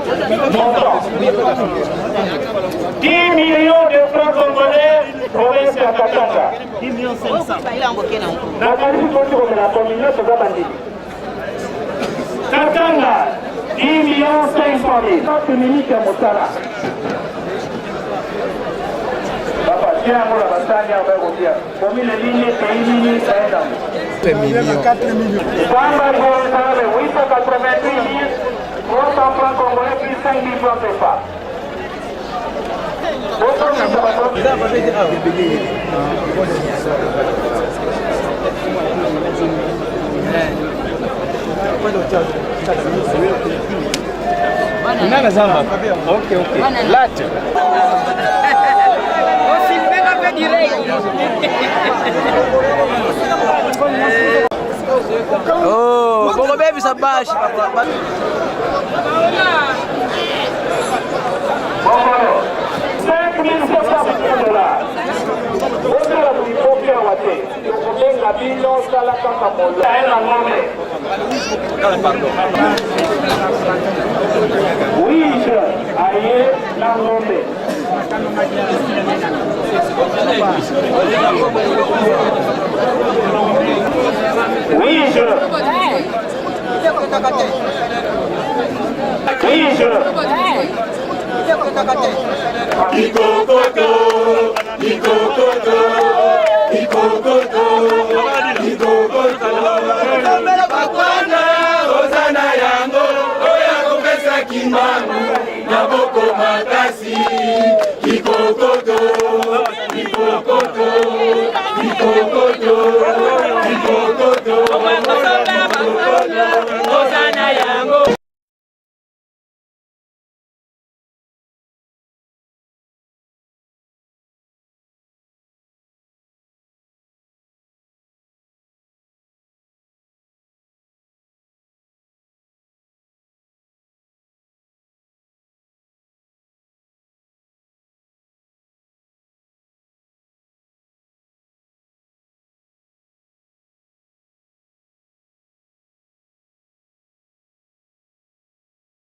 Montant. 10 millions de francs congolais, province ya Katanga. 10 millions 500. Nakanisi toti komela komi nyonso eza bandimi. Katanga, 10 millions 500 mille. 30 minutes ya mosala. Papa, tia yango na basani awa baya kotia. Komine nini, pays nini, baye nango. Pamba Gonzale, 888 300 francs congolais plus 5 000 francs CFA. Nana zamba. Ok, ok. Late. Oh, bokobebisa bashi papa. Bongolo, 5700 dollars. Botala liboke awa te. Tokobenga bino sala kaka molo. Na ngombe. Oui, je aye na ngombe. Oui, je. Oui, je. Ikokoto, ikokoto, ikokoto, ikokoto. Bakwana oza na yango oyo akopesa kimbangu maboko makasi. Ikokoto, ikokoto, ikokoto.